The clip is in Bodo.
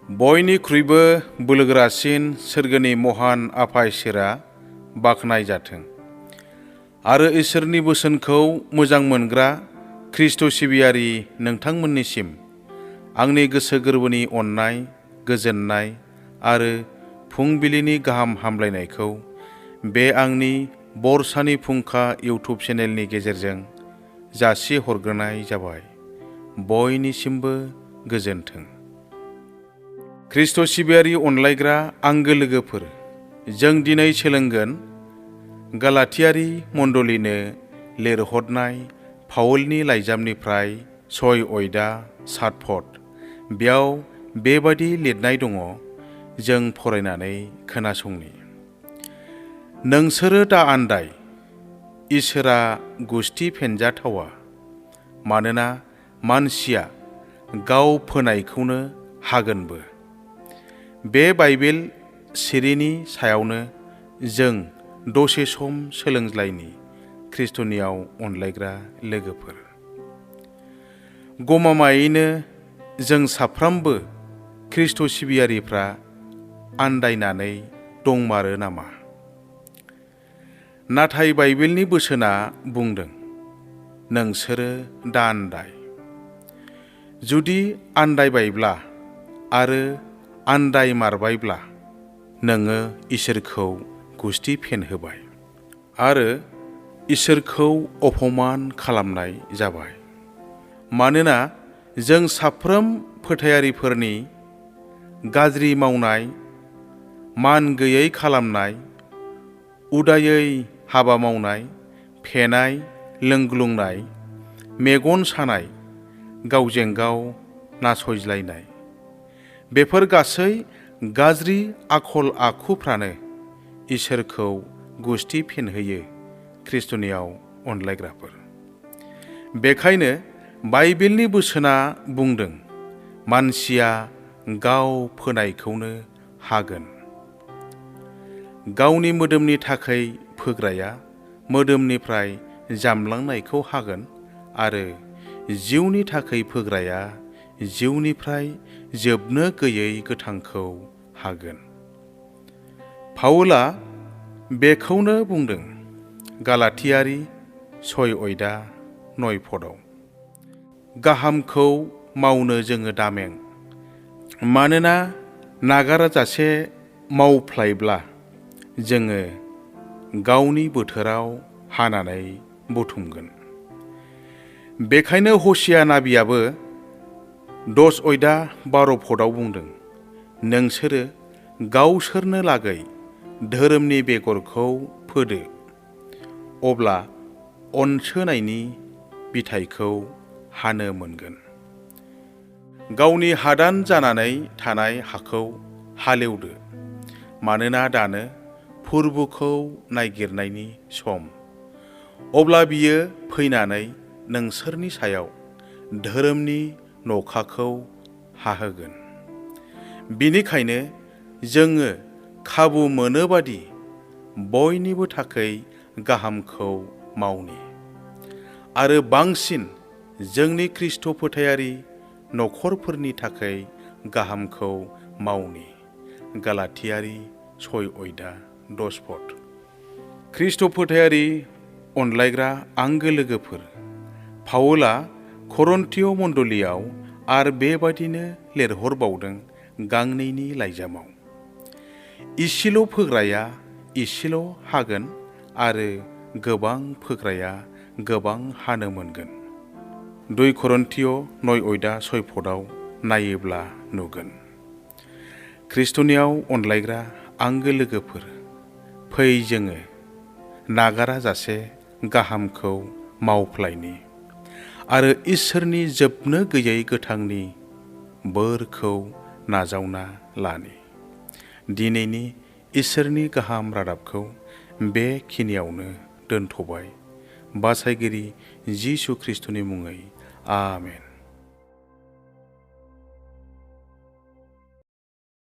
बयनिख्रुइबो बोलोगोरासिन सोरगोनि महान आफा इसोरा बाख्नाय जाथों आरो इसोरनि बोसोनखौ मोजां मोनग्रा ख्रिस्ट' सिबियारि नोंथांमोननिसिम आंनि गोसो गोरबोनि अननाय, गोजोननाय आरो फुंबिलिनि गाहाम हामलायनायखौ बे आंनि बरसानि फुंखा इउटुब चेनेलनि गेजेरजों जासिहरग्रोनाय जाबाय। बयनिसिमबो गोजोन्थों। ख्रिस्ट' सिबियारि अनलायग्रा आंगो लोगोफोर, जों दिनै सोलोंगोन गालातियारि मण्डलीनो लिरहरनाय पाउलनि लाइजामनिफ्राय 6 अध्याय 7 पद। बेयाव बेबादि लिरनाय दङ, जों फरायनानै खोनासंनि। नोंसोरो दा आन्दाय, इसोरा गुसथि फेनजाथावा, मानोना मानसिया गाव फोनायखौनो हागोनबो। बे बाइबेल सिरिनि सायावनो जों दसे सम सोलोंज्लायनि ख्रिस्ट'नियाव अनलायग्रा लोगोफोर। गमामायैनो जों साफ्रामबो ख्रिस्ट' सिबियारिफ्रा आन्दायनानै दंमारो नामा? नाथाय बाइबेलनि बोसोना बुंदों, नोंसोरो दा आन्दाय। जुदि आन्दायबायब्ला आरो आन्दायमारबायब्ला नोङो इसोरखौ गुसथि फेनहोबाय आरो इसोरखौ अपमान खालामनाय जाबाय। मानोना जों साफ्रोम फोथायारिफोरनि गाज्रि मावनाय, मान गैयै खालामनाय, उदायै हाबा मावनाय, फेनाय, लोंग्लुंनाय, मेगन सानाय, गावजों गाव नासयज्लायनाय, बेफोर गासै गाज्रि आखल आखुफ्रानो इसोरखौ गुसथि फेनहोयो ख्रिस्ट'नियाव अनलायग्राफोर। बेखायनो बाइबेलनि बोसोना बुंदों, मानसिया गाव फोनायखौनो हागोन। गावनि मोदोमनि थाखाय फोग्राया मोदोमनिफ्राय जामलांनायखौ हागोन आरो जिउनि थाखाय फोग्राया जिउनिफ्राय जोबनो गैयै गोथांखौ हागोन। पाउला बेखौनो बुंदों गालातियारि 6 अध्याय 9 पदआव। गाहामखौ मावनो जोङो दामें, मानोना नागाराजासे मावफ्लायब्ला जोङो गावनि बोथोराव हानानै बुथुमगोन। बेखायनो हसिया नाबियाबो 10 अध्याय 12 पदआव बुंदों, नोंसोरो गावसोरनो लागै धोरोमनि बेगरखौ फोदो, अब्ला अनसोनायनि बिथाइखौ हानो मोनगोन। गावनि हादान जानानै थानाय हाखौ हालेवदो, मानोना दानो फुर्बुखौ नागिरनायनि सम। अब्ला बियो फैनानै नोंसोरनि सायाव धोरोमनि नखाखौ हाहोगोन। बिनिखायनो जोङो खाबु मोनोबादि बयनिबो थाखाय गाहामखौ मावनि आरो बांसिन जोंनि ख्रिस्ट' फोथायारि नखरफोरनि थाखाय गाहामखौ मावनि। गालातियारि 6 अध्याय 10 पद। ख्रिस्ट' फोथायारि अनलायग्रा आंगो लोगोफोर, पाउला करन्थिय मण्डलीयाव आरो बेबादिनो लिरहरबावदों गांनैनि लाइजामाव। इसेल' फोग्राया इसेल' हागोन आरो गोबां फोग्राया गोबां हानो मोनगोन। 2 करन्थिय 9 अध्याय 6 पदआव नायोब्ला नुगोन। ख्रिस्ट'नियाव अनलायग्रा आंगो लोगोफोर, फै जोङो नागाराजासे गाहामखौ मावफ्लायनि आरो इसोरनि जोबनो गैयै गोथांनि बोरखौ नाजावना लानि। दिनैनि इसोरनि गाहाम रादाबखौ बेखिनियावनो दोनथ'बाय। बासायगिरि जिसु ख्रिस्ट'नि मुङै आमेन।